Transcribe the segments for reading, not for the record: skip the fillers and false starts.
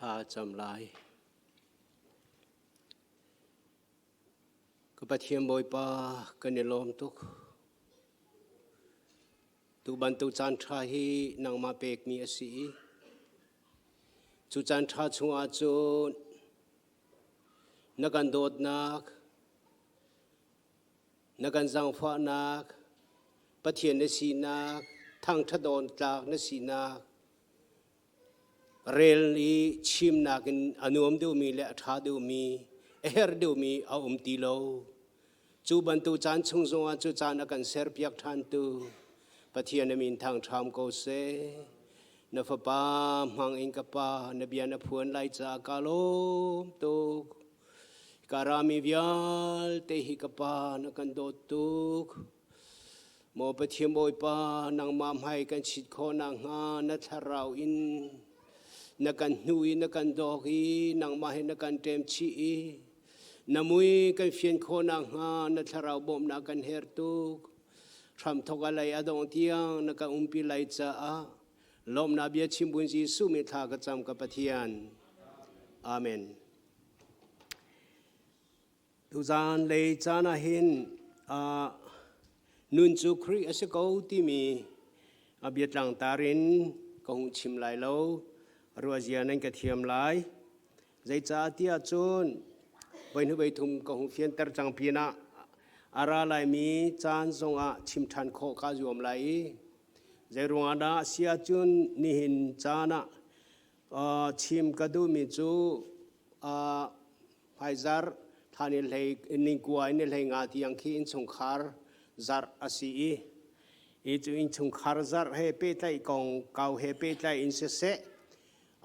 Thla cam lai. Ka Pathian Bawipa kan i lawm tuk. Tu bantuk caan ṭha hi nangmah pekmi a si i cu caan ṭha chungah cun na kan dawtnak, na kan zaangfahnak, Pathian na sinak, thangṭhat awktlak na sinak, Rel i chimnak in a nuam deuhmi le a ṭha deuhmi, a herh deuhmi a um ti lo. Cu bantuk caan chung zongah cu caan a kan serpiak ṭhantu Pathian a min thangṭham ko seh. Na fapa hmang in ka pa na bia na phuan lai caah ka lawm tuk. Ka rami vialte hi ka pa na kan dawt tuk. Maw Pathian Bawipa, nangmah hmai kan chit khawh nakhnga na thlarau in na kan hnu i na kan dawk i nangmah he na kan ṭem chih i na mui kan fian khawh nakhnga na thlarau bawmhnak kan herh tuk. Hramthok a lei a dongh tiang na kan umpi lai caah lawmhnak bia chim buin Jesuh min thla ka cam ka Pathian. Amen. Tuzaan lei caan ah hin nun cu Khrih a si ko timi a biatlang tar in ka hung chim lai lo. Ruahzia nan ka thiam lai. Zeicah tiah cun voihnih voithum ka hung fianter cang pinah a ra laimi caan zongah chim ṭhan khawh kaa zuam lai i zeiruangah dah a si ahcun nihin caan ah chim ka duhmi cu Hmaizarh thla ni hlei ningkua in ni hlei nga tiang khi innchungkhar zarh a si i hi cu innchungkhar zarh he pehtlaih kong kau he pehtlaih in siseh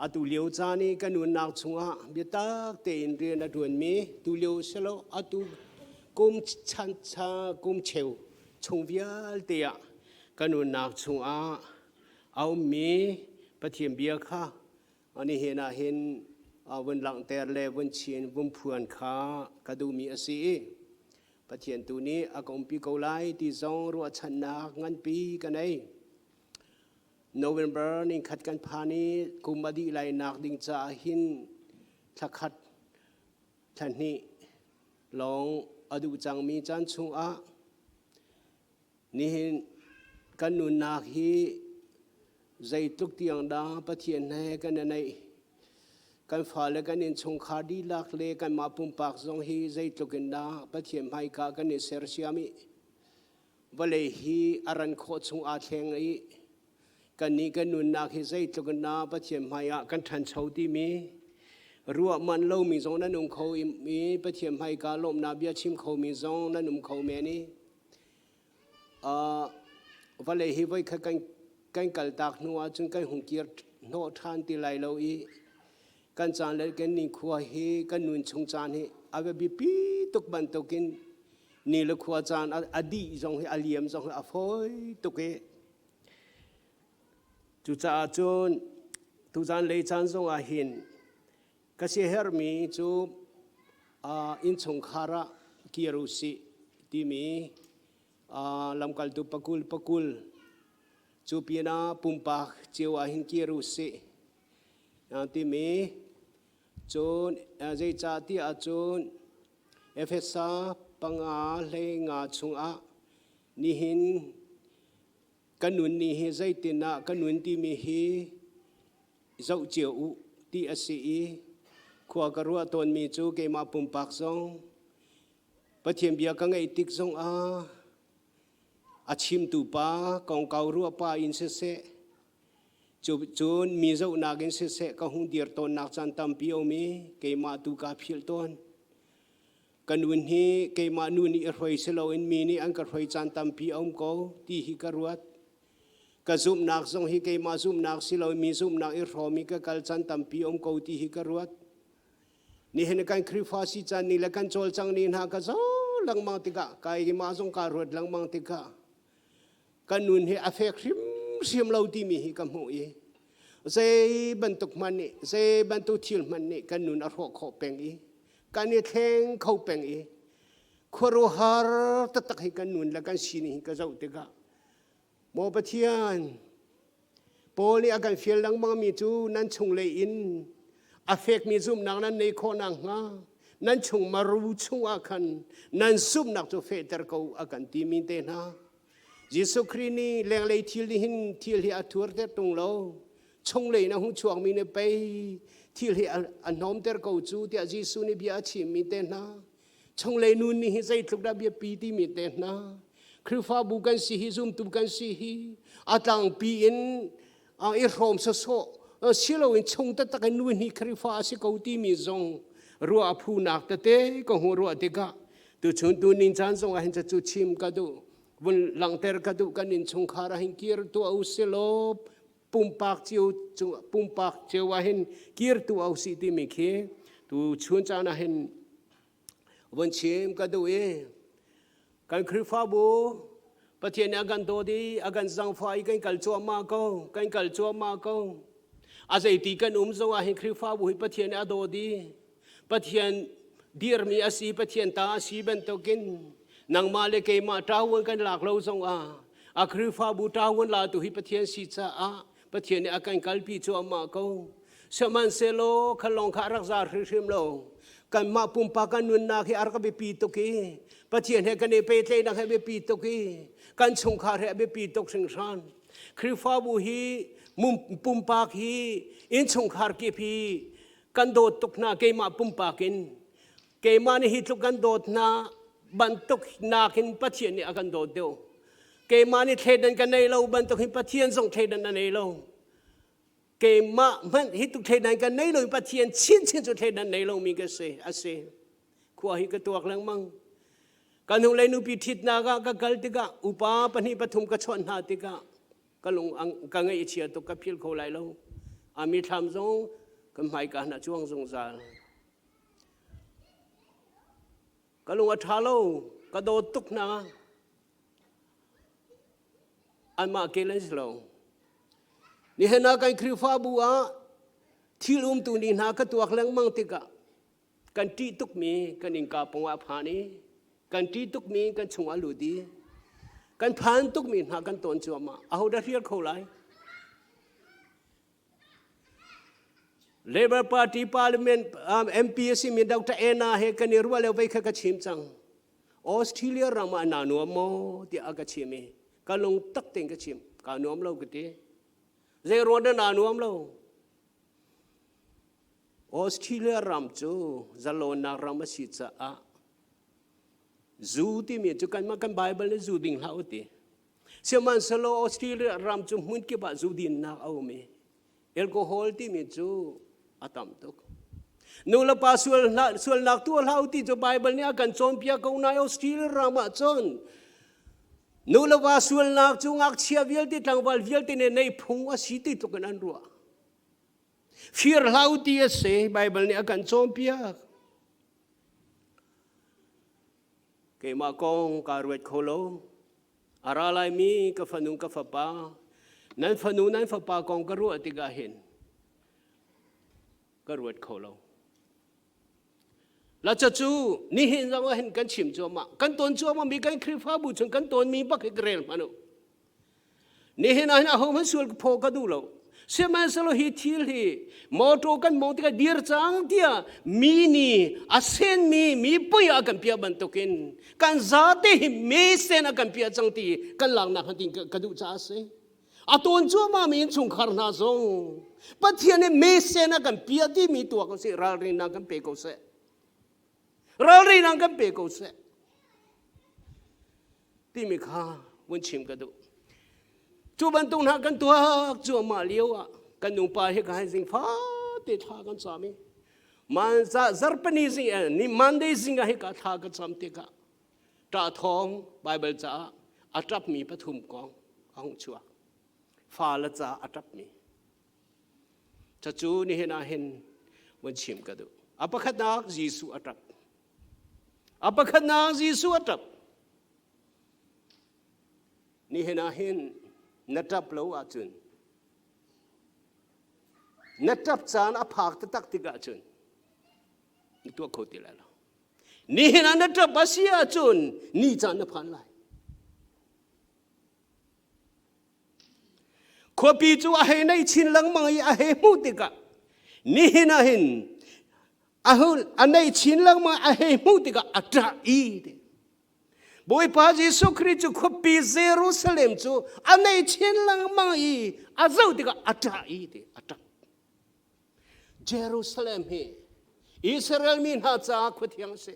atu lio caan i kan nunnak chungah biatak tein rian a ṭuanmi tulio silo atu kum chan kum cheu chung vialte ah kan nunnak chungah a ummi Pathian bia kha Nihin ah hin vun langhter le vun chin vun phuan kha ka duhmi a si i Pathian tu nih a ka umpi ko lai ti zong ruahchannak nganpi ka nei. November ningkhat kan phan i kum a dih lai nak ding caah hin thlakhat thlahnih lawng a duh cangmi caan chungah Nihin kan nunnak hi zeitluk tiang dah Pathian he kan i neih. Kan fale kan innchungkhar dihlak le kanmah pumpak zong hi zeitluk in dah Pathian hmaika kan i sersiam i vawlei hi a ran khawh chung aa thleng i kannih kan nunnak hi zeitluk in dah Pathian hmai ah kan ṭhancho timi ruah manh lomi zong nan um kho i Pathian hmaika lawmhnak bia chim khomi zong nan um kho men i Vawlei hi voikhat kan kaltak hnu ahcun kan hung kir hnawh ṭhan ti lai lo i kan caan le kan nikhua hi kan nun chung caan hi a va biapi tuk bantukin ni le khua caan a dih zong hi a liam zong hi a fawi tuk i cucaah cun tuzaan lei caan zong ah hin Ka siaherhmi cu innchungkhar ah kir u sih timi lamkaltu pakul pakul cu pinah pumpak cio ah hin kir u sih timi cun zeicah ti ahcun Efesa panga hlei nga chungah nihin kan nun ni hi zeitin ah ka nun timi hi zoh cio u ti a si i khua ka ruah tawnmi cu keimah pumpak zong Pathian bia ka ngaih tik zong ah a chimtu pa kongkau ruah pa in siseh cun mi zohnak in siseh ka hung dir tawnnak caan tampi a um i keimah tu kaa philh tawn. Ka nun hi keimah nu nih i hruai si loin mi nih an ka hruai caan tampi a um ko ti hi ka ruat. Ka zumhnak zong hi keimah zumhnak si loin mi zumhnak i hrawm i ka kal caan tampi a um ko ti hi ka ruat. Nihin kan Khrihfa si caan ni le kan cawlcang ni hna ka zo lengmang tikah keimah zong kaa ruat lengmang tikah kan nun hi a fek hrimhrim lo timi hi ka hmuh i zei bantuk hmanh nih zei bantuk thil hmanh nih kan nun a hrawh khawh peng i kan i thleng kho peng i khuaruahhar taktak hi kan nun le kan sining hi ka zoh tikah maw Pathian Paul nih a kan fial lengmangmi cu nan chunglei in A fekmi zumhnak nan nei khawh nakhnga nan chung maru chungah khan nan zumhnak cu fehter ko a kan timi te hna. Jesuh Khrih nih lenglei thil nih hin thil hi a thurter tung lo. Chunglei in a hung chuakmi nih pei thil hi a hnawmter ko cu tiah Jesuh nih bia a chimmi te hna. Chunglei nun nih hi zeitluk dah biapi timi te hna. Khrihfabu kan si hi zumtu kan si hi a tlangpi in i hrawm sawsawh siloin chung taktak in nu hi Khrihfa a si ko timi zong ruah a phunak tete ka hmu ruah tikah tuchun tu nin caan zong ah hin cu chim ka duh vun langhter ka duh kan innchungkhar ah hin kir tuah u silaw pumpak cio pumpak cio ah hin kir tuah u si timi khi tu chun caan ah hin vun chim ka duh i kan Khrihfabu Pathian nih a kan dawt i a kan zangfah i kan kal cuahmah ko kan kal cuahmah ko a zeiti kan um zong ah hin Khrihfabu hi Pathian nih a dawt i Pathian dirmi a si Pathian ta a si bantukin nangmah le keimah ṭavuan kan lak lo zong ah a Khrihfabu ṭavuan latu hi Pathian si caah Pathian nih a kan kalpi cuahmah ko. Sihmanhsehlaw kha lawng kha a rak za hrimhrim lo. Kanmah pumpak kan nunnak hi a rak biapi tuk i Pathian he kan i pehtlaihnak he biapi tuk i kan chungkhar he a biapi tuk hringhran. Khrihfabu hi pumpak hi innchungkhar kip hi kan dawt tuk hna keimah pumpak in Keimah nih hi tluk kan dawt hna bantuk nakin Pathian nih a kan dawt deuh. Keimah nih thleidan ka nei lo bantuk hin Pathian zong thleidan a nei lo. Keimah hmanh hi tluk thleidan ka nei lo in Pathian chinchin cu thleidan nei lomi ka si a si. Khua hi ka tuak lengmang. Kan hnulei nupi ṭhitnak ah ka kal tikah upa pahnih pathum ka chawnh hna tikah ka lung ka ngaih a chia tuk ka phil kho lai lo. A mithlam zong kan hmaika hna cuang zungzal. Ka lung a ṭha lo, ka dawt tuk hna. Anmah kel an si lo. Nihin ah kan Khrihfabu ah thil umtu ni hna ka tuak lengmang tikah kan ṭih tukmi kan innka pawng ah a phan i kan ṭih tukmi kan chungah a lut i kan phan tukmi hna kan tawn cuahmah. Ahodah hrial kho lai? Labour Party Parliament um, MP a simi Dr. Anna he kan i ruah lio vei kha ka chim cang. Australia ram ah naa nuam maw tiah a ka chim i ka lung tak tein ka chim. Kaa nuam lo ka ti. Zei ruang dah naa nuam lo? Australia ram cu zalonnak ram a si caah zu timi cu kanmah kan Bible nih zu ding hlah u ti. Sihmanhsehlaw Australia ram cu hmun kip ah zu dinnak a um i alcohol timi cu a tam tuk. Nu le pa sualnak tuah hlah u ti cu Bible nih a kan cawnpiak ko nain Australia ram ah cun nu le va sualnak cu ngakchia vialte tlangval vialte nih nei phung a si ti tluk in an ruah. Fir hlah u ti a si Bible nih a kan cawnpiak. Keimah kong kaa ruat kho lo. A ra laimi ka fanu ka fapa, nan fanu nan fapa kong ka ruah tikah hin ka ruat kho lo. Laca cu nihin zong ah hin kan chim cuahmah. Kan tawn cuahmah mi kan Khrihfabu chung kan tawnmi bak hi ka rel hmanh u. Nihin ah hin ahohmanh sual phaw ka duh lo. Sihmanhsehlaw hi thil hi mawṭaw kan mawng tikah dir cang tiah mi nih a senmi mi pui ah a kan piah bantukin kan zate hi me sen a kan piah cang ti kan laknak hnga ding ka duh caah a si. A tawn cuahmah mi innchungkhar hna zong Pathian nih me sen a kan piah timi tuak usih ralrinnak kan pe ko seh. Ralrinnak kan pe ko seh. Timi kha vun chim ka duh. Cu bantuk hna kan tuak cuahmah lio ah kan nupa he ka hai zing fate thla kan cam i man za zarpani zing eh, ni Monday zing ah hika thla ka cam tikah ṭah thawng Bible caah a ṭapmi pathum kong a hung chuak. Fa le ca a ṭapmi. Cucu nihin ah hin vun chim ka duh. A pakhatnak Jesuh a ṭap. A pakhatnak Jesuh a ṭap. Nihin ah hin na ṭap lo ahcun na ṭap caan a phak taktak tikah cun na tuah kho ti lai lo. Nihin ah na ṭap a si ahcun ni caan na phan lai. Khuapi cu a hei nei chin lengmang i a hei hmuh tikah. Nihin ah hin a neih chin lengmang a hei hmuh tikah a ṭah i ti. Bawipa Jesuh Khrih cu khuapi Jerusalem cu a nei chin lengmang i a zoh tikah a ṭah i ti a ṭap. Jerusalem hi Israel mi hna caah khua thiang a si.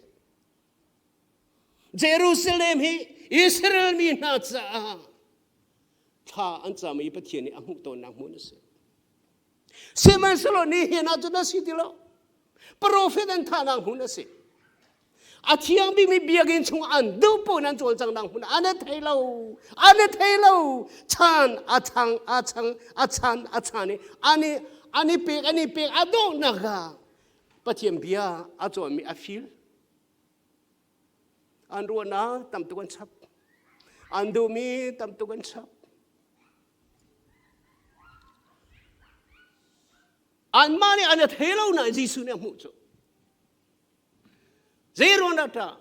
Jerusalem hi Israel mi hna caah thla an cam i Pathian nih a hmuh tawnnak hmun a si. Sihmanhsehlaw nihin ah cun a si ti lo. Profet an thahnak hmun a si. A thiang bikmi biakinn chung an duh paoh in an cawlcanghnak hmun an i thei lo. An i thei lo. Chan a chang a chang a chan a chan i an i an i pek an i pek a donghnak ah Pathian bia a cawnmi a fil. An ruahnak tam tuk an chap. An duhmi tam tuk an chap. Anmah nih an i thei lo nain Jesuh nih a hmuh cu. Zei ruang dah ṭah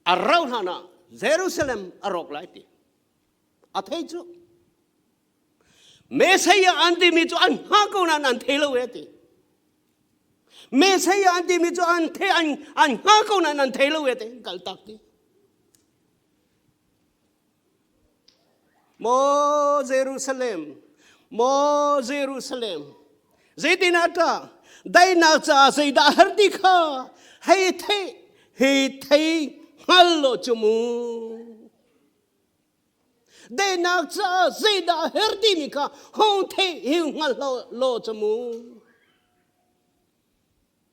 a rauh hlan ah Jerusalem a rawk lai ti. A thei cu. Messiah an timi cu an hngah ko nain an thei lo e ti. Messiah an timi cu an thei an an hngah ko nain an thei lo e ti kal tak ti. Maw Jerusalem, maw Jerusalem, zeitin ah ṭah daihnak caah zeidah har ti kha hei thei hei thei hngal law cu mu. Daihnak caah zeidah her timi kha hong thei hi hngal law cu mu.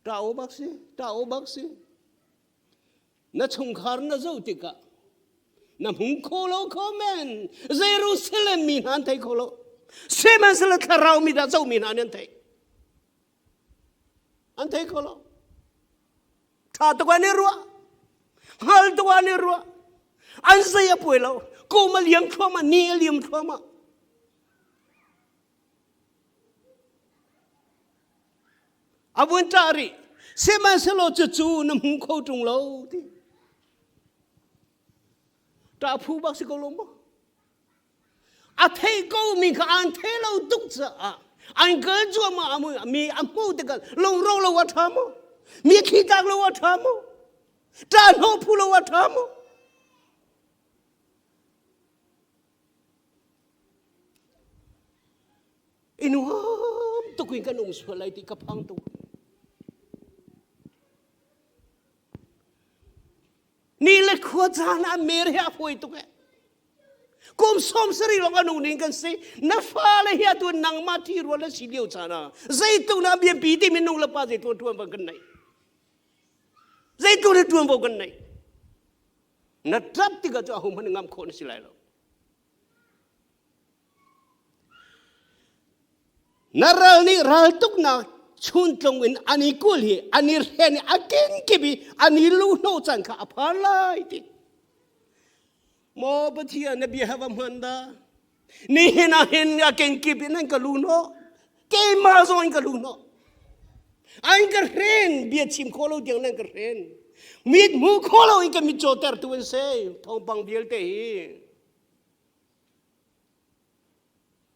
Ṭah o bak si, ṭah o bak si. Na chungkhar na zoh tikah na hmu kho lo kho men. Jerusalem mi hna an thei kho lo. Sihmanhsehlaw thlarau mi dah zohmi hna nih an theih. An thei kho lo. Ṭha tuk an i ruah. Hngal tuk an i ruah. An zei a puai lo. Kum a liam thluahmah, ni a liam thluahmah. A vun ṭah rih. Sihmanhsehlaw cucu na hmu kho ṭung lo ti. Ṭah phu bak si ko lo maw? A thei ko mi kha an thei lo tuk caah an kal cuahmah mi a hmuh tikah lungro lo a ṭha maw? Mi thli tlak lo a ṭha maw? Ṭah hnawh phu lo a ṭha maw? I nuam tuk in kan um sual lai ti ka phang tuk. Ni le khua caan ah mer hi a fawi tuk eh. Kum 70 lawng anu ning kan si. Na fale hi atu nangmah thi rual na si lio caan ah zeitluk na biapi ti minung le pa zeitluk tuan kan nei. Zeitluk na tuan bo kan nei. Na ṭap tikah cu ahohmanh ngam khawh na si lai lo. Na ral nih raltuknak chuntlung in an i kul hi an i hren i a kenkip i an i luhhnawh caan kha a phan lai ti. Maw Pathian na bia va hman dah. Nihin ah hin a kenkip in an ka luhhnawh. Keimah zong in ka luhhnawh. An ka hren bia chim khawh lo tiang nan ka hren. Mit hmu khawh lo in ka mit cawter tu an si. Thawngpang vialte hi.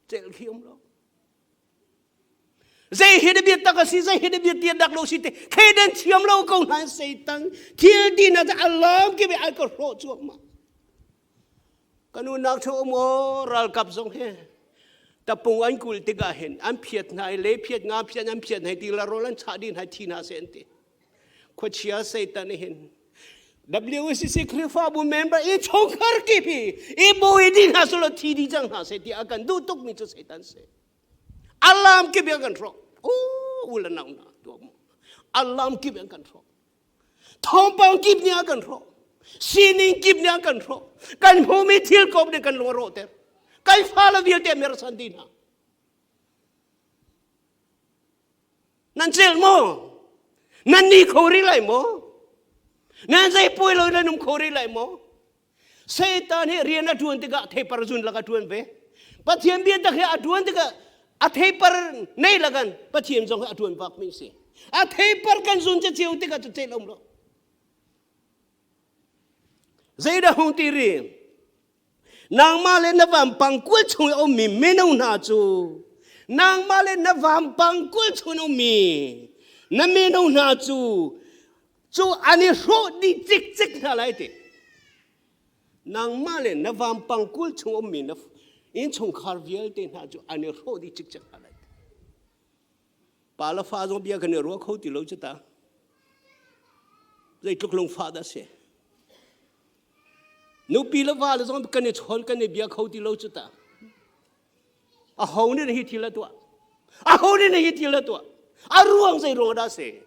Celh khi um lo. Zei hi na bia tak a si, zei hi na bia tian dak lo si te, thleidan thiam lo ko hna Satan thil ti na a lawm ki ai ka hrawh cuahmah. Kanu nak thu um o ralkap zong he tapung an kul tikah hin an phiat hna i le phiat nga phiat an phiat hna ti la rol an chah din hai thi hna se an ti. Khuachia Satan hin WCC Khrihfabu member i chungkhar kip hi i bawi ding hna selaw thi dih cang hna seh ti a kan duh tukmi cu Satan si. Alam kip in kan hrawh. U le nau hna tuah mu. Alam kip in kan hrawh. Thawngpang kip nih a kan hrawh. Sining kip nih a kan hrawh. Kan hmumi thil kop nih kan lung a rawhter. Kan fale vialte mersan dih hna. Nan celh maw? Nan ni kho rih lai maw? Nan zei puai lo nan um kho rih lai maw? Satan hi rian a ṭuan tikah theipar zun lak a ṭuan ve. Pathian bia tak hi a ṭuan tikah a theipar nei lakan Pathian zong hi a ṭuan bak mi si. A theipar kan zun ceceu tikah cu celh um lo. Zeidah hung ti ri? Nangmah le na vampang kual chung i a ummi mino hna cu Nangmah le na vampang kul chun ummi na mino hna cu cu an i hrawh dih cikcek hna lai ti. Nangmah le na vampang kul chung ummi na innchungkhar vialte hna cu an i hrawh dih cikcek hna lai. Pa le fa zong bia kan i ruah kho ti lo cu ta. Zeitluk lungfah dah si. Nupi le va le zong kan i chawn kan i bia kho ti lo cu ta. Aho nih hi thil a tuah? Aho nih hi thil a tuah? A ruang zei ruang dah si?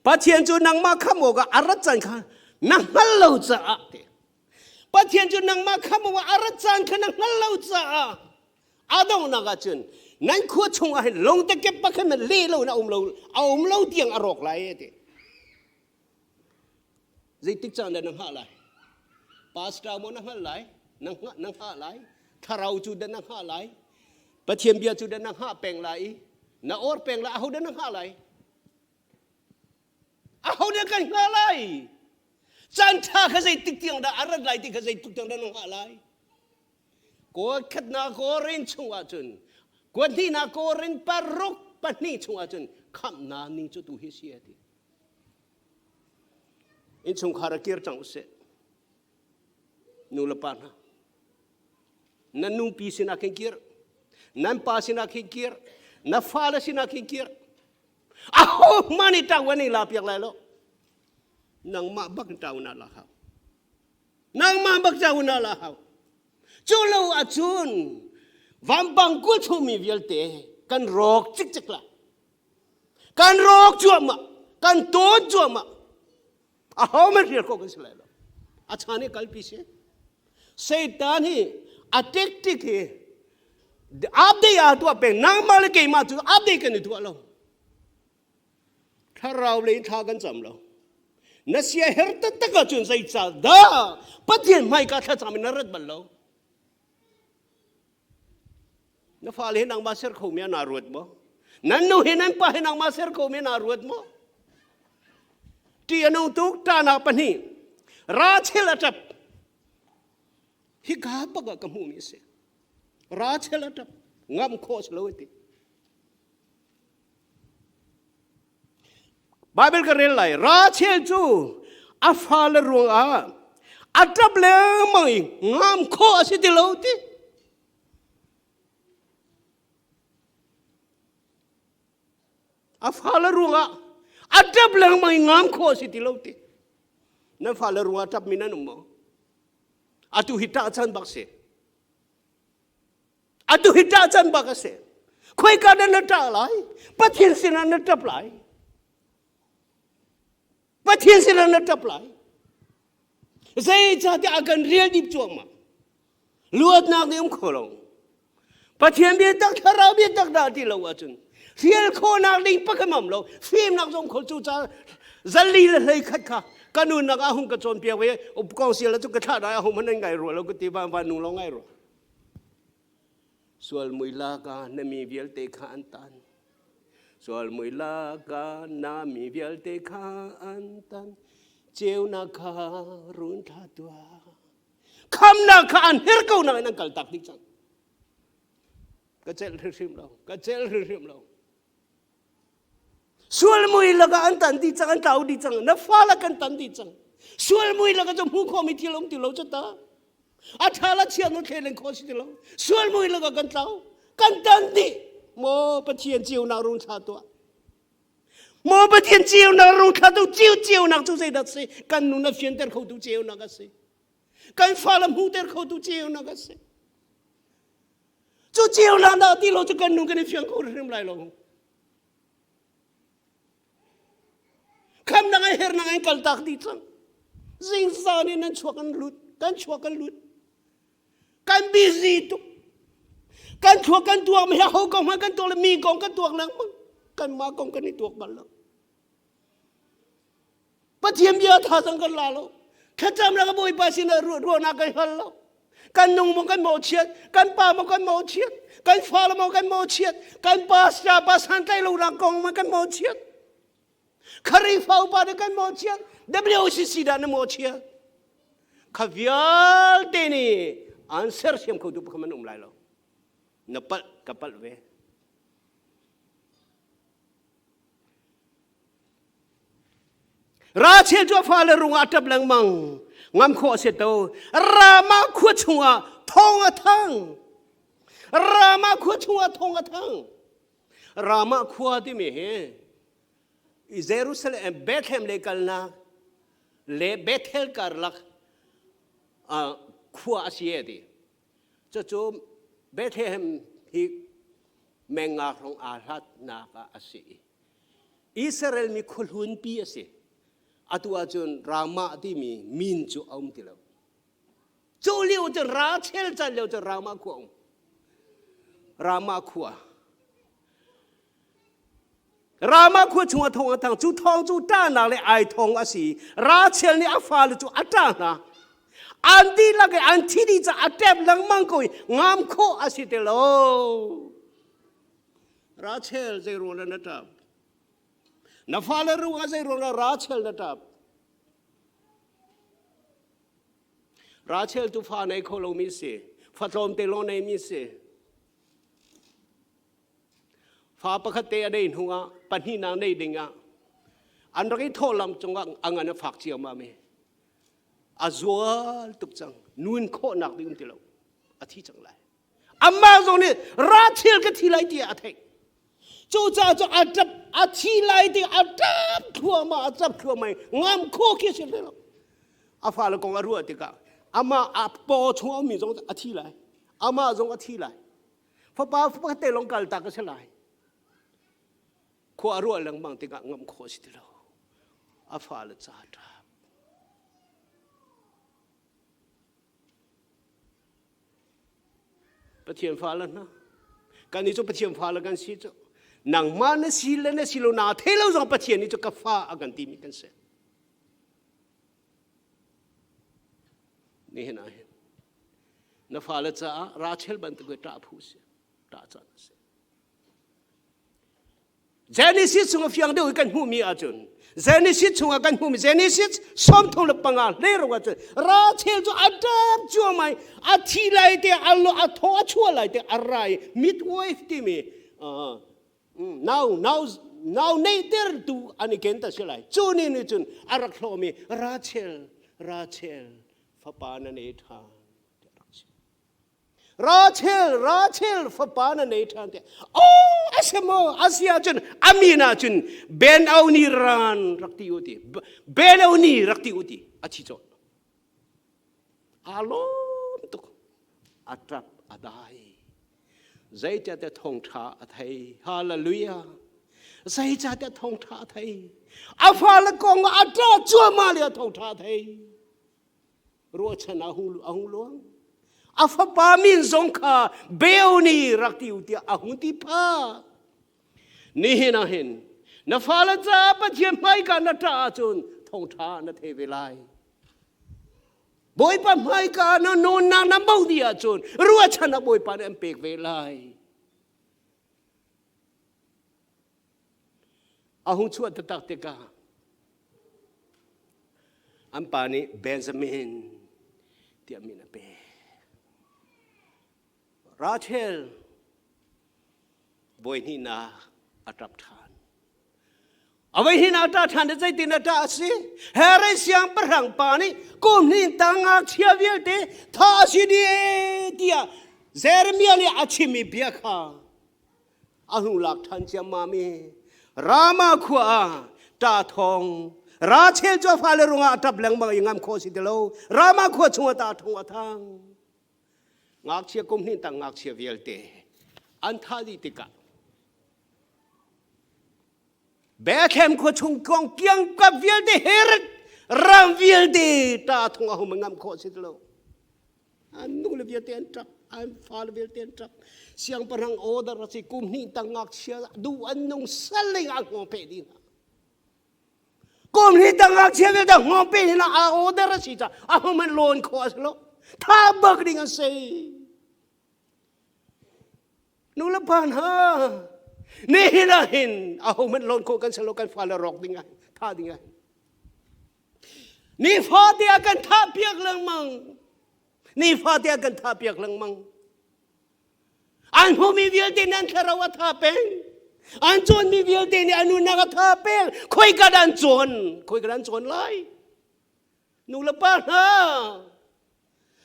Pathian cu nangmah khamh awkah a rat caan kha na hngal lo caah te. Pathian cu nangmah khamh awkah a rat caan kha na hngal lo caah a donghnak ah cun nan khua chung ah hin lungtekep pakhat na le lo na um lo a um lo tiang a rawk lai ti. Zeitik caan dah na hngah lai? Pastor maw na hngalh lai? Na hngah na hngah lai? Thlarau cu dah na hngah lai? Pathian bia cu dah na hngah peng lai i na or peng lai aho dah na hngah lai? Aho dah kan hngah lai? Caan ṭha kha zeitik tiang dah a rat lai ti kha zeitik tiang dah na hngah lai? Kawl khatnak Korin chung ahcun kuat hnihnak Korin paruk pahnih chung ahcun khamhnak ning cu tu hi si a ti. Innchungkhar a kir cang usih. Nu le pa hna. Nan nupi sinah khin kir. Nan pa sinah khin kir. Na fale sinah khin kir. Aho hmanh nih ṭang wan la piak lai lo. Nangmah bak in ṭang na la hau. Nangmah bak ṭang na la hau. Cu lo ahcun vampang kul chungmi vialte kan rawk cikcek la. Kan rawk cuahmah, kan tawn cuahmah. Aho man hrial khawh kan si lai lo. A chan i kalpi si. Satan hi a tactic hi update aa tuah peng. Nangmah le keimah cu update kan i tuah lo. Thlarau lei in thla kan cam lo. Na sia her taktak ahcun zeicah dah Pathian hmaika thlacam in na rat bal lo? Na fale hi nangmah ser khomi ah naa ruat maw? Nan nu hi nan pa hi nangmah ser khomi naa ruat maw? Ṭih a nung tuk ṭahnak pahnih. Rachel a ṭap. Hika bak ah ka hmuhmi a si. Rachel a ṭap. Ngamh khawh si lo a ti. Bible ka rel lai. Rachel cu a fale ruangah a ṭap lengmang i ngam khawh a si ti lo ti. A fale ruangah a ṭap lengmang i ngam khawh a si ti lo ti. Nan fale ruangah ṭapmi nan um maw? Atu hi ṭah chan bak si. Atu hi ṭah can bak a si. Khoika dah na ṭah lai? Pathian sinah na ṭap lai. Pathian sinah na ṭap lai. Zeicahtiah a kan rial dip cuahmah. Luatnak nih um kho lo. Pathian biatak thlarau biatak dah ti lo ahcun hrial khawhnak ding pakhat um lo. Fimnak zong kho cu ca zali le hlei khat kha ka nunnak ah hung ka cawnpiak ve kong sial cu ka thlah dai a hung man ngai rua lo ka ti van van nung lo ngai rua. Sual mui laka na mi vialte kha an tan. Sual mui laka na mi vialte kha an tan. Ceunak kha run thla tuah. Khamnak kha an her ko nain an kaltak dih cang. Ka celh hrimhrim lo. Ka celh hrimhrim lo. Sual mui lakah an tan dih cang, an tlau dih cang. Na fa kan tan dih cang. Sual mui lakah cu hmuh khawhmi thil um ti lo cu ta. A ṭha la chia nu thlen khawh si ti lo. Sual mui lakah kan tlau. Kan tan dih. Maw Pathian ceunak rung thla tuah. Maw Pathian ceunak rung thla tu ciu ceunak cu zeidah si? Kan nun a fianter khotu ceunak a si. Kan fale hmuhter khotu ceunak a si. Cu ceunak dah ti lo cu kan nun kan i fiang kho hrim lai lo. Khamnak ai hernak an kaltak dih cang. Zingzan in nan chuak an lut, kan chuak kan lut. Kan busy tuk. Kan chuak kan tuak mi ho kong hmanh kan tuak le mi kong kan tuak lengmang. Kanmah kong kan i tuak bal lo. Pathian bia thazaang kan la lo. Thlacam le ka Bawipa sinah ruahnak kan hal lo. Kan nung maw kan mawhchiat, kan pa maw kan mawhchiat, kan fale maw kan mawhchiat, kan pastor pa santlaih lonak kong maw kan mawhchiat. Khrihfa upa nih kan mawhchiat, WCC dah na mawhchiat. Kha vialte nih an sersiam khotu pakhat man um lai lo. Na palh ka palh ve. Rachel cu a fale rungah a ṭap lengmang. Ngam khawh a si to. Ramah khua chungah thawng a thang. Ramah khua chungah thawng a thang. Ramah khua timi hi Jerusalem Bethlehem le kalnak le Bethel karlak khua a si e ti. Cucu Bethlehem hi menga hrawng aa hlatnak ah a si. Israel mi khuahlunpi a si. Atu ahcun Ramah timi min cu a um ti lo. Cu lio cun Rachel chan lio cun Ramah khua um. Ramah khua. Ramah khua chungah thawng a thang. Cu thawng cu ṭahnak le ai thawng a si. Rachel nih a fale cu a ṭah hna. An dihlak i an thi dih caah a ṭep lengmang ko i ngam khawh a si ti lo. Rachel zei ruang na ṭap? Na fale ruangah zei ruang Rachel na ṭap? Rachel tu fa nei kho lomi si. Fa tlawmte lawng neimi si. Fa pakhat te a nei hnuah pahnihnak nei dingah an rak i thawh lam cungah a ngan a fak ciammam i a zual tuk cang. Nun khawhnak ding um ti lo. A thi cang lai. Amah zong nih Rachel ka thi lai tiah a theih. Cucaah cu a ṭap a thi lai ti a ṭap thluahmah a ṭap thluahmah i ngam khawh khi a si lo. A fale kong a ruah tikah amah a paw chung a ummi zong a thi lai. Amah zong a thi lai. Fapa pakhat te lawng kal tak a si lai. Khua a ruah lengmang tikah ngamh khawh a si ti lo. A fale ca a ṭap. Pathian fale hna, kan nih cu Pathian fale kan si cu. Nangmah na si le na si lo naa thei lo zong Pathian nih cu ka fa a kan timi kan si. Nihin ah hin na fale caah Rachel bantuk i ṭah phu si, ṭah caan a si. Genesis chung a fiang deuh i kan hmuhmi ahcun Genesis chungah kan hmuhmi Genesis 35 hleiruk ahcun Rachel cu a ṭap cuahmah i a thi lai te a a thaw a chuah lai te a ra i midwife timi nau nau nau neihtertu an i ken ta si lai cu ni nih cun a rak hlawhmi Rachel Rachel fapa na nei ṭhan Rachel, Rachel fapa na nei ṭhan tiah. Oh, a si maw? A si ahcun a min ahcun Ben Oni ran rak ti u ti. Ben Oni rak ti u ti. A thi cawh. Aa lawm tuk. A ṭap a dai. Zeicahtiah thawngṭha a thei. Hallelujah. Zeicahtiah thawngṭha a thei. A fale kong ah a ṭah cuahmah le a thawngṭha a thei. Ruahchan a hung a hung luang. A fapa min zong kha Beoni rak ti u tiah a hung ti phah. Nihin ah hin na fale caah Pathian hmaika na ṭah ahcun thawngṭha na thei ve lai. Bawipa hmaika na nunnak na bo dih ahcun ruahchan ah Bawipa nih an pek ve lai. A hung chuah taktak tikah an pa nih Benjamin tiah min a pek. Rachel voi hnihnak a ṭap ṭhan. A voi hnihnak a ṭah ṭhan i zeitin a ṭah a si? Herod siangpahrang pa nih kum hnih tang ngakchia vialte thah a si dih tiah Jeremiah nih a chimmi bia kha a hnu lak ṭhan ciammam i Rama khua ah ṭah thawng Rachel cu a fale rungah a ṭap lengmang i ngam khawh si ti lo Rama khua chungah ṭah thawng a thang ngakchia kum hnih tang ngakchia vialte an thah dih tikah Bethlehem khua chung kong kiangkap vialte Herod ram vialte ṭah thawng a hum ngam khawh si ti lo An nule vialte an ṭap, an fale vialte an ṭap. Siangpahrang order a si kum hnih tang ngakchia duh an nung saling a hngawng peh dih hna. Kum hnih tang ngakchia vialte hngawng peh hna a order a si caah a hman lawn khawh a si lo. Tha bak ding an si. Nu le pa hna. Nihin ah hin ahohmanh lawn khawh kan si lo kan fale rawk ding ah thah ding ah. Nifate ah kan thah piak lengmang. Nifate ah kan thah piak lengmang. An hmumi vialte nih an thlarau a tha peng. An cawnmi vialte nih an nunnak a tha peng. Khoika dah an cawn? Khoika dah an cawn lai? Nu le pa hna,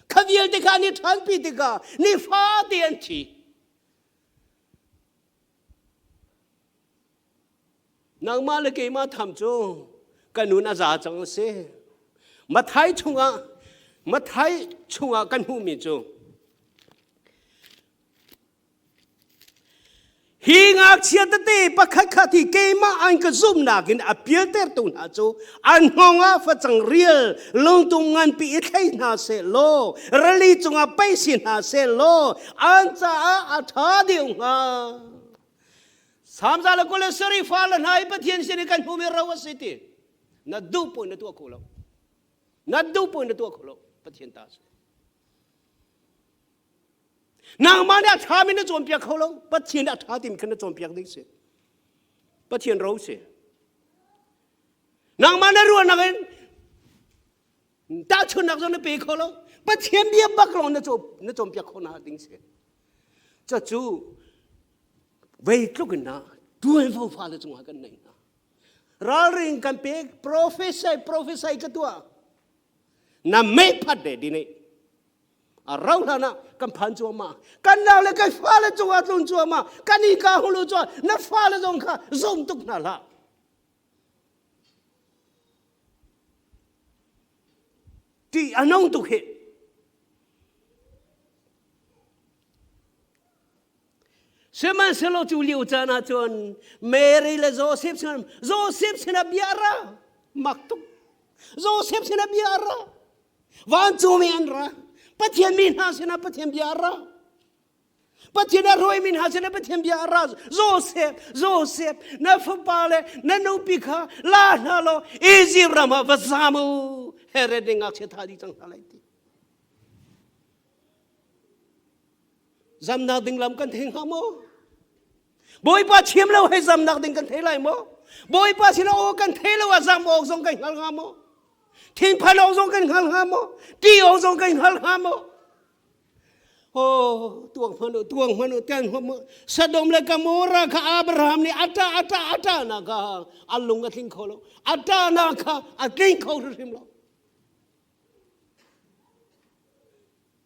kha vialte kha an i ṭhanpi tikah nifate an thi. Nangmah le keimah tham cu ka nun a za cang a si. Mathai chungah Mathai chungah kan hmuhmi cu hi ngakchia tete pakhat khat hi keimah an ka zumhnak in a pialtertu hna cu an hngawng ah facang rial lungtum nganpi i thlei hna seh law rili cungah paih si hna seh law an caah a ṭha deuh hnga. Samza le kule sari fa le hna i Pathian sin i kan hmuhmi ro a si ti. Na duh puin na tuah kho lo. Na duh puin na tuah kho lo. Pathian ta si. Nangmah nih a ṭhami na cawnpiak kho lo. Pathian nih a ṭha timi khan na cawnpiak ding si. Pathian ro si. Nangmah na ruahnak in tahchunhnak zong na pe kho lo. Pathian bia bak lawng na cawnpiak khawh hna ding si. Cucu vei tluk in na tuanvo fale cungah kan nei hna. Ralring kan pek prophesy prophesy ka tuah. Na mei phat de dine. A rau hlan ah kan phan cuahmah. Kan nau le kan fale cungah tlun cuahmah. Kan i ka hulu cuah na fale zong kha zum tuk hna hlah. Ti a nong tuk hi. Sihmanhsehlaw cu lio caan ah cun Mary le Joseph sin Joseph sinah bia a ra. Mak tuk. Joseph sinah bia a ra. Vancungmi an ra. Pathian mi hna sinah Pathian bia a ra. Pathian a hruaimi hna sinah Pathian bia a ra. Joseph, Joseph, na fapa le na nupi kha la hna law Egypt ram ah va zam u. Herod nih ngakchia thah dih cang hna lai ti. Zamnak ding lam kan thei hnga maw? Bawipa chim lo hei zamnak ding kan thei lai maw? Bawipa sin aw kan thei lo ah zam awk zong kan hngal hnga maw? Thinphan awk zong kan hngal hnga maw? Ti awk zong kan hngal hnga maw? Oh, tuang hmanh u, tuang hmanh u, tian hmanh u. Sodom le Gomorrah kha Abraham nih ata ata ata na kha a lung a tling kho lo. Ata na kha a tling kho hrimhrim lo.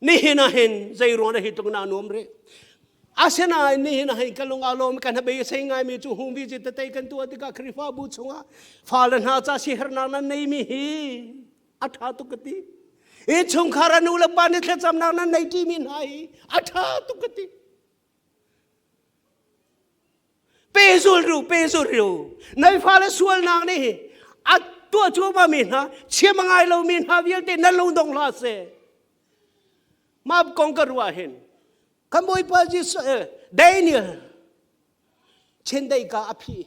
Nihin ah hin zei ruang dah hi tluk na nuam rih? Asinain nihin ah hin ka lung aa lawm kan habei sei ngaimi cu hung visit tete kan tuah tikah Khrihfabu chungah fale hna ca sihernak nan neimi hi a ṭha tuk ka ti. Innchungkhar a nu le pa nih thlacamnak nan nei ṭimi hna hi a ṭha tuk ka ti. Pehzul ru, pehzul ru. Nan fale sualnak nih a tuah cuahmah mi hna, chim a ngai lomi hna vialte nan lung dong hlah seh. Mah kong ka ruah hin kan Bawipa Jesuh eh, Daniel chendei ka a phi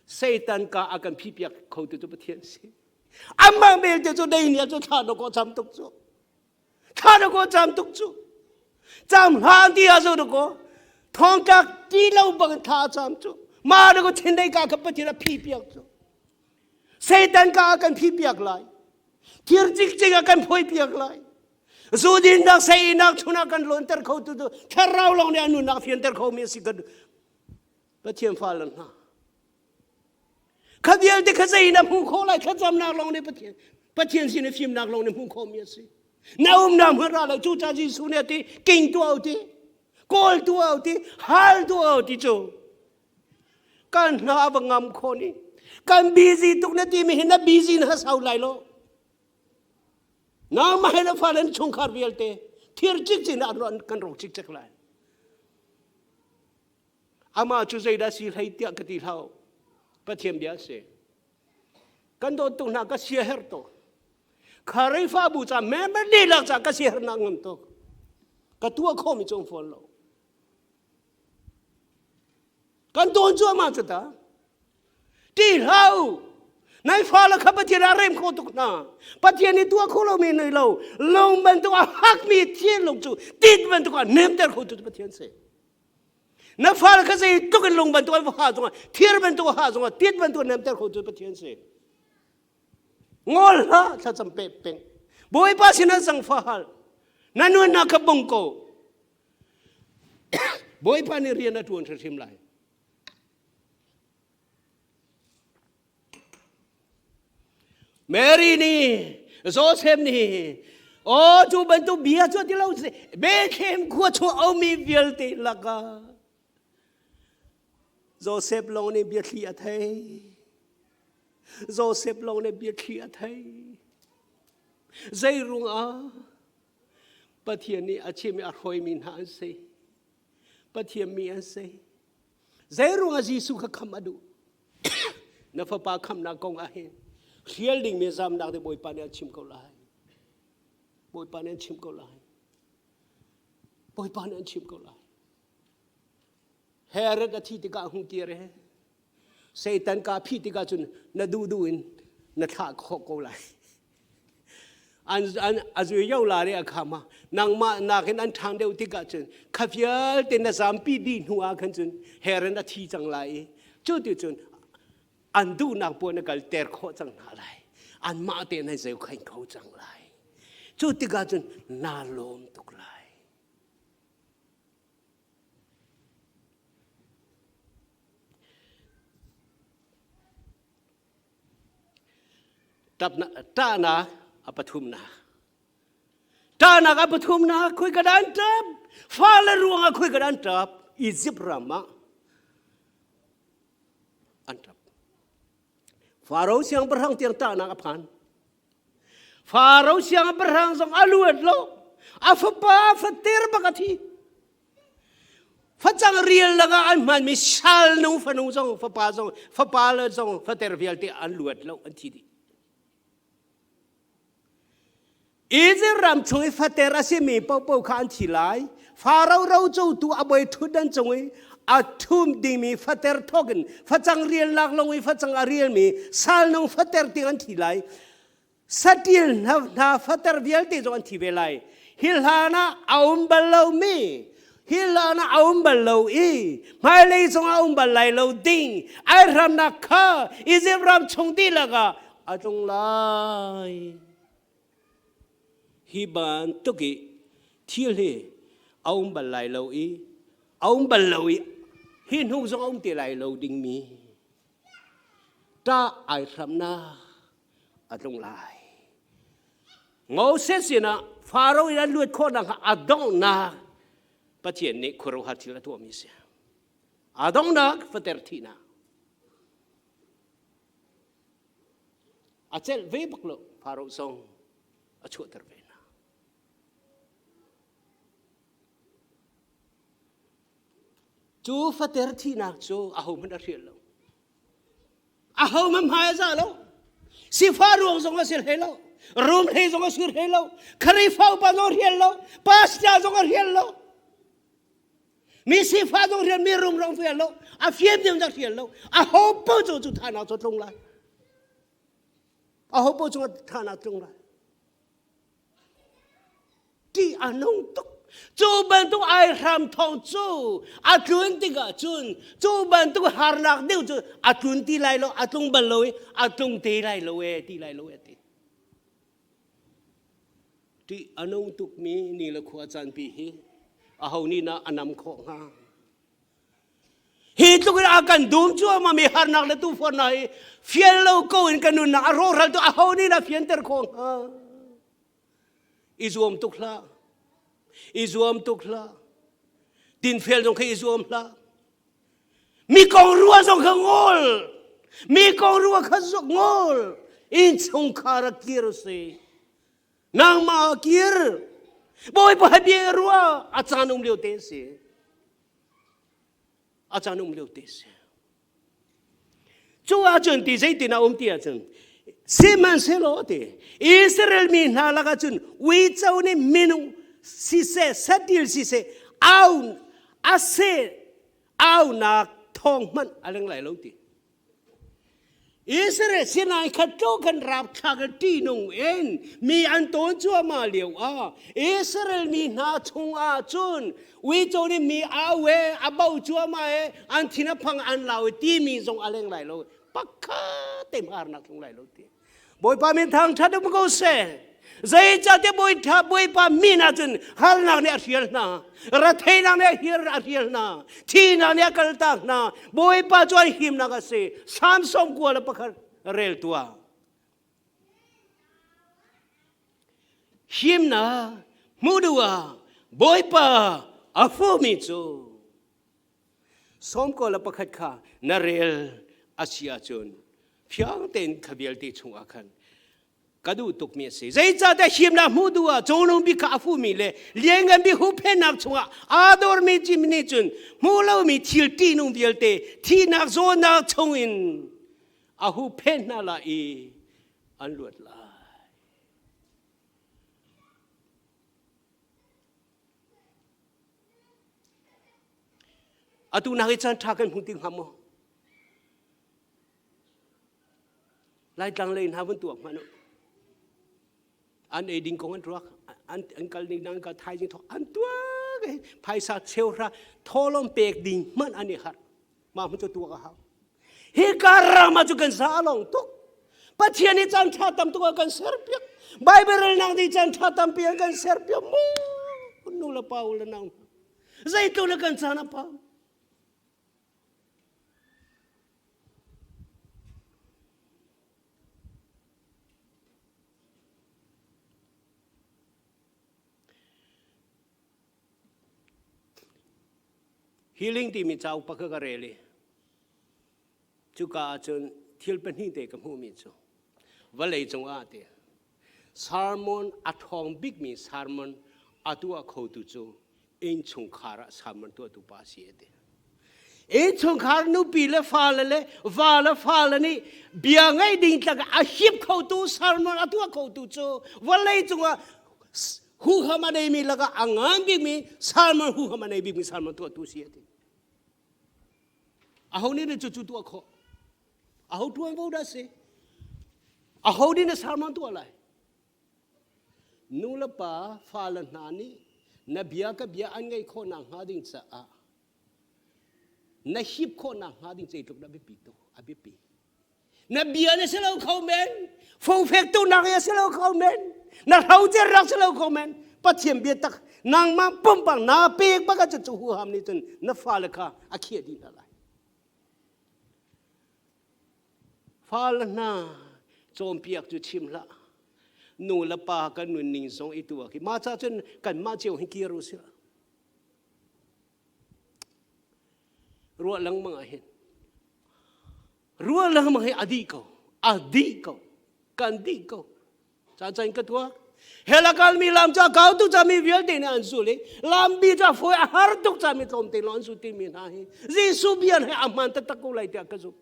Satan ka a kan phi piak kho tu cu Pathian si. Amah belte cu Daniel cu thla dawk cam tuk cu. Thla na kaw cam tuk cu. Cam hlan ti ah zo na kaw. Thongtlak ti lo bang thla cam cu. Ma na kaw thinlei ka ka Pathian a phi piak cu. Satan ka kan phi piak lai. Thir cikcik a kan phoi piak lai. Zu dinnak seinak chungah kan lonter kho tu tu thlarau lawng nih a nunnak fianter kho mi a si kan Pathian fa le hna. Kha vialte kha zei na hmuh khawh lai thlacamnak lawng nih Pathian Pathian sin i fimnak lawng nih hmuh khawhmi a si. Na umnak hmun ra lo cu ca Jesuh nih a ti king tuah u ti kawl tuah u ti hal tuah u ti cu kan hna a va ngam khawh ni kan busy tuk na timi hi na busy na sau lai lo nangmah he na fale na chungkhar vialte thir cikcin ah kan rawk cikcek lai Amah cu zeidah si hlei tiah ka ti hlah. Pathian bia a si. Kan dawt tuk hna ka siaherh tuk. Khrihfabu ca member dihlak ca ka siaherhnak ngam tuk. Ka tuah khawhmi cu um fawn lo. Kan tawn cuahmah cu ta. Ṭih hlah u. Nan fale kha Pathian ah rem kho tuk hna. Pathian nih tuah kho lomi nei lo. Lung bantuk a hakmi thinlung cu tit bantuk ah nemter kho tu Pathian si. Na fale kha zeitluk in lung bantuk an va ha zongah, thir bantuk ha zongah, tit bantuk nemter kho tu Pathian si. Ngol hlah thlacam pe peng. Bawipa sinah zangfah hal. Na nunnak kha bung ko. Bawipa nih rian a ṭuan hrimhrim lai. Mary nih Joseph nih aw cu bantuk bia cu ti lo Bethlehem khua chung a ummi vialte lakah Joseph lawng nih biathli a thei. Joseph lawng nih biathli a thei. Zei ruangah Pathian nih a chim i a hruaimi hna an si. Pathian mi an si. Zei ruangah Jesuh kha khamh a duh? Na fapa khamhnak kong ah hin hrial dingmi zamnak te Bawipa nih an chim ko lai. Bawipa nih an chim ko lai. Bawipa nih an chim ko lai. Herod a thi tikah hung kir he. Satan ka phih tikah cun na duh duh in na thlah khawh ko lai. An an a zui yo la re a khama nangmah nakin an ṭhang deuh tikah cun kha vialte na zampi dih hnu ah khan cun Herod a thi cang lai i cu ti cun an duhnak puan na kal ter khawh cang hna lai anmah te nan zeu khain kho cang lai cu tikah cun naa lawm tuk lai Ṭahnak a pathumnak. Ṭahnak a pathumnak khoi ka dan ṭap. Fale ruangah khoi ka dan ṭap. Egypt ram ah an ṭap. Faro siangpahrang tiang ṭahnak a phan. Faro siangpahrang zong a luat lo. A fapa fater bak a thi. Facang rial lakah an hmanmi sal nu fanu zong fapa zong fapa le zong fater vialte an luat lo an thi dih. Egypt ram chung i fater a simi paohpaoh kha an thi lai. Faro rocotu a bawi ṭhutdan cung i a ṭhum dingmi fater thawk in facang rialnak lawng i facang a rialmi sal nung fater tiang an thi lai. Saṭil hna fater vialte zong an thi ve lai. Hi hlan ah a um bal lomi, hi hlan ah a um bal lo i hmailei zong a um bal lai lo ding aihramnak kha Izipt ram chung dihlak ah a tlung lai. Hi bantuk i thil hi a um bal lai lo i a um bal lo i hi hnu zong a um te lai lo dingmi ṭah aihramnak a tlung lai. Moses sinah Faro in an luat khawh nakhnga a donghnak Pathian nih khuaruahhar thil a tuahmi a si. A donghnak fater thihnak. A celh ve bak lo Faro zong a chuahter ve hna. Cu fater thihnak cu ahohmanh a hrial lo. Ahohmanh hmai a za lo. Sifah ruang zong a si hlei lo. Rum hlei zong a si hlei lo. Khrihfa upa zong a hrial lo. Pastor zong a hrial lo. Mi sifah zong hrial, mi rum zong hrial lo. A fian ding zong hrial lo. Aho paoh cu cu thahnak cu tlung lai. Aho paoh cu thahnak tlung lai. Ṭih a nung tuk. Cu bantuk aihram thawng cu a tlun tikah cun cu bantuk harnak deuh cu a tlun ti lai lo, a tlung bal lo i a tlung te lai lo e ti lai lo e ti. Ṭih a nung tukmi ni le khua caanpi hi aho nih dah a nam khawh hnga? Hi tluk in a kan dum cuahmah mi harnak le tufornak hi fial lo ko in kan nunnak a rawhral tu aho nih dah fianter khawh hnga? I zuam tuk hlah. I zuam tuk hlah. Dinfel zong kha i zuam hlah. Mi kong rua zong kha ngol. Mi kong rua kha ngol. Innchungkhar a kir si. Nangmah a kir. Bawipa bia rua a caan um lio te si. A caan um lio te si. Cu ahcun ti zeitin a um ti ahcun sihmanhsehlaw ti Israel mi hna lakah cun uico nih minung siseh satil siseh au a seh aunak thawng hmanh a leng lai lo ti. Israel sinai khat tlo kan rapthlak in ṭihnung in mi an tawn cuahmah lio ah Israel mi hna chungah cun uico nih mi au e a bo cuahmah e an thin a phang an lau e timi zong a leng lai lo pakhat te harnak tlung lai lo ti. Bawipa min thangṭhat um ko seh. Zeicahtiah Bawipa Bawipa min ahcun harnak nih a hrial hna, retheihnak nih a hir a hrial hna, thihnak nih a kaltak hna. Bawipa cu an himnak a si. Salm 91 rel tuah. Himnak hmuh duh ah Bawipa a fumi cu 91 kha na rel a si ahcun fiang tein kha vialte chungah khan ka duh tukmi a si. Zeicahtiah himnak hmuh duh ah cawlung bik kha a fuhmi le lianngan bik huhphennak chungah aa dormi cim nih cun hmuh lomi thil ṭihnung vialte thihnak zawtnak chungin a huhphenh hna lai i an luat lai. Atu nak i caan ṭha kan hmu ti hnga maw? Laitlang lei hna vun tuak hmanh u. An ei ding kong an ruak, an kal ding an kal thaizing thawk an tuak i phaisa cheuhra tholom pek ding hmanh an i harh. Mah hmun cu tuak a hau. Hi ka ram ah cu kan za long tuk. Pathian i caan ṭha tam tuk a kan serpiak. Bible relnak nih caan ṭha tampi an kan serpiak mu. Nu le pa u le nau hna. Zeitluk le kan caan a pam. Healing timi cauk pakhat ka rel i cuka ahcun thil pahnih te ka hmuhmi cu vawlei cungah ti sermon a ṭhawng bikmi sermon a tuah khotu cu innchungkhar ah sermon tuahtu pa a si a ti. Innchungkhar nupi le fale le va le fale nih bia ngaih ding tlak a hip khotu sermon a tuah khotu cu vawlei cungah huham a neimi lakah a ngan bikmi sermon huham a nei bikmi sermon tuahtu si a ti. Aho nih dah cucu tuah khawh? Aho ṭuanvo dah si? Aho nih na sermon tuah lai? Nu le pa fale hna nih na bia ka bia an ngaih khawh nakhnga ding caah na hip khawh nakhnga ding zeitluk dah biapi tuk a biapi. Na bia na si lo kho men, fofek tuknak a si lo kho men, na hrocer si lo kho men. Pathian bia tak nangmah pumpak naa pek bak ahcun cu huham nih cun na fale kha a khiah dih hna lai. Fale hna cawnpiak cu chim hlah. Nu le pa kan nunning zong i tuah khi mah ca cun kanmah cio hi kir u sih. Ruah lengmang ah hin ruah lengmang hi a dih ko a dih ko kan dih ko caan caan ka tuah hell a kalmi lam cu a kau tuk cami vialte nih an zul i lambi cu a fawi a har tuk cami tlawmte lawng an zul timi hna hi Jesuh bia he a hmaan taktak ko lai tiah ka zumh.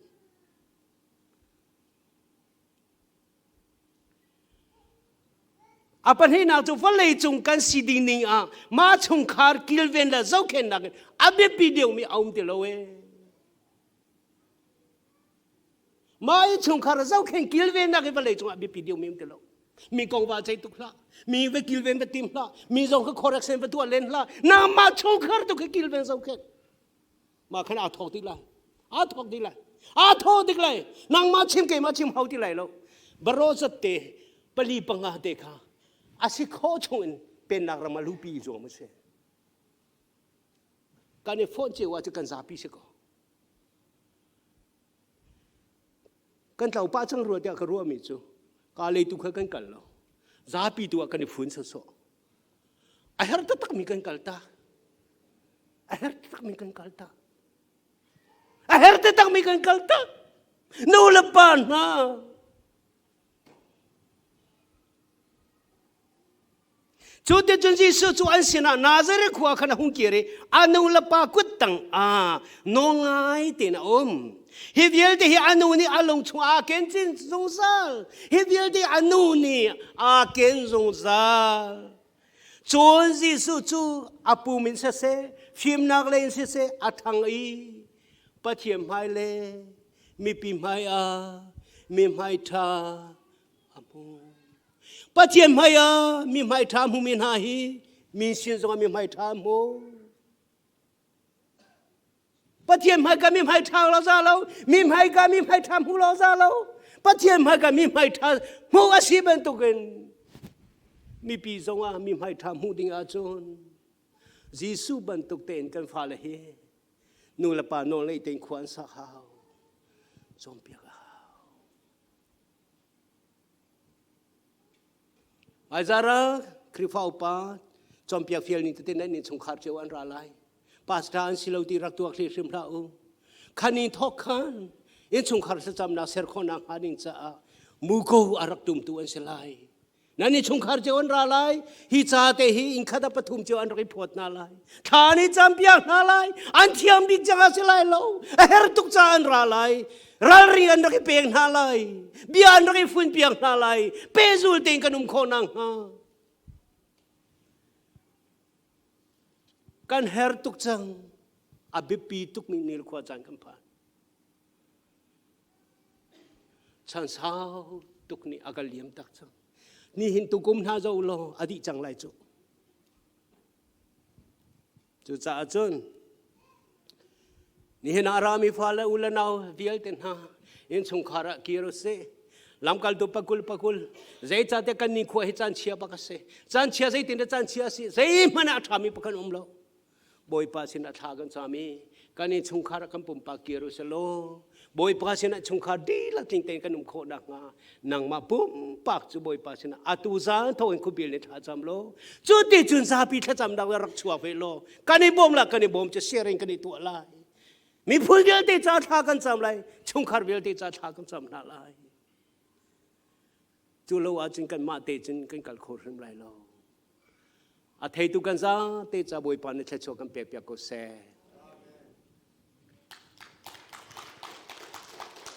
A pahnihnak cu vawleicung kan si ding ning ah mah chungkhar kilven le zohkhenhnak in a biapi deuhmi a um ti lo ee. Mah i chungkhar zohkhenh kilvennak hi vawleicung ah biapi deuhmi um ti lo. Mi kong va ceih tuk hlah. Mi va kilven va tim hlah. Mi zong kha correction va tuah len hlah. Nangmah chungkhar tu kha kilven zohkhenh. Mah khan aa thawk tik lai. Aa thawk tik lai. Aa thawk tik lai. Nangmah chim keimah chim hau ti lai lo. Baro zat te pali panga te kha a si khawh chung in pennak ram ah lupi zuam a si. Kan i fonh cio ah cu kan zapi si ko. Kan tlau pah cang rua tiah ka ruahmi cu ka lei tu kha kan kal lo. Zapi tu ah kan i fun sawsawh. A her taktakmi kan kal ta. A her taktakmi kan kal ta. A her taktakmi kan kal ta. Nu le pa hna Cu ticun Jesuh cu an sinah Nazareth khua khan a hung kir i a nu le pa kut tang ah nawl ngai tein a um. Hi vialte hi a nu nih a lung chung aa ken chin zungzal. Hi vialte a nu nih aa ken zungzal. Cun Jesuh cu a pum in siseh, fimnak lei in siseh a ṭhang i Pathian hmai le mipi hmai ah Mi hmai ṭha a hmu. Pathian hmai ah mi hmai ṭha hmumi hna hi mi sin zongah mi hmai ṭha hmu. Pathian hmaika mi hmai ṭha lo za lo, mi hmaika mi hmai ṭha hmu lo za lo. Pathian hmaika mi hmai ṭha hmuh a si bantukin mipi zongah mi hmai ṭha hmuh ding ahcun Jesuh bantuk tein kan fale hi nu le pa nawl ngei tein khua an sak hau, cawnpiak a hau. Hmaizara Khrihfa upa cawnpiak fial ning tete nan innchungkhar cio an ra lai. Pastor an si lo ti rak tuak hli hrim hlah u. Khan in thawk khan innchungkhar thlacamnak ser khawhnak hnga ding caah muko a rak tumtu an si lai. Nan innchungkhar cio an ra lai. Hi ca te hi inn khat ah pathum cio an rak i phawt hna lai. Thla nih campiak hna lai. An thiam bik cang a si lai lo. A her tuk ca an ra lai. Ralring an rak i pek hna lai. Bia an rak i fun piak hna lai. Pehzul tein kan um khawh nakhnga. Kan her tuk cang. A biapi tukmi nil khua caan kan phan. Chan sau tuk nih a kan liam tak cang. Nihin tukum hna zo law a dih cang lai cu. Cucaah cun nihin ah rami fale u le nau vialte hna innchungkhar ah kir u sih. Lamkaltu pakul pakul zeicahtiah kan nikhua hi caan chia bak a si. Caan chia zeitin dah caan chia a si? Zeihmanh ah a ṭhami pakhat um lo. Bawipa sinah thla kan cam i kan innchungkhar ah kan pumpak kir u law Bawipa sinah chungkhar dihlak tling tein kan um khawh nakhnga nangmah pumpak cu Bawipa sinah atu zan thawk in khuabil nih thla cam law cu ti cun zapi thlacamnak rak chuak ve law kan i bawm la kan i bawm cu sharing kan i tuah lai miphun vialte ca thla kan cam lai chungkhar vialte ca thla kan cam hna lai cu lo ahcun kanmah te cun kan kal kho hrim lai lo A theitu kan zate ca Bawipa nih thluachuah kan pek piak ko seh.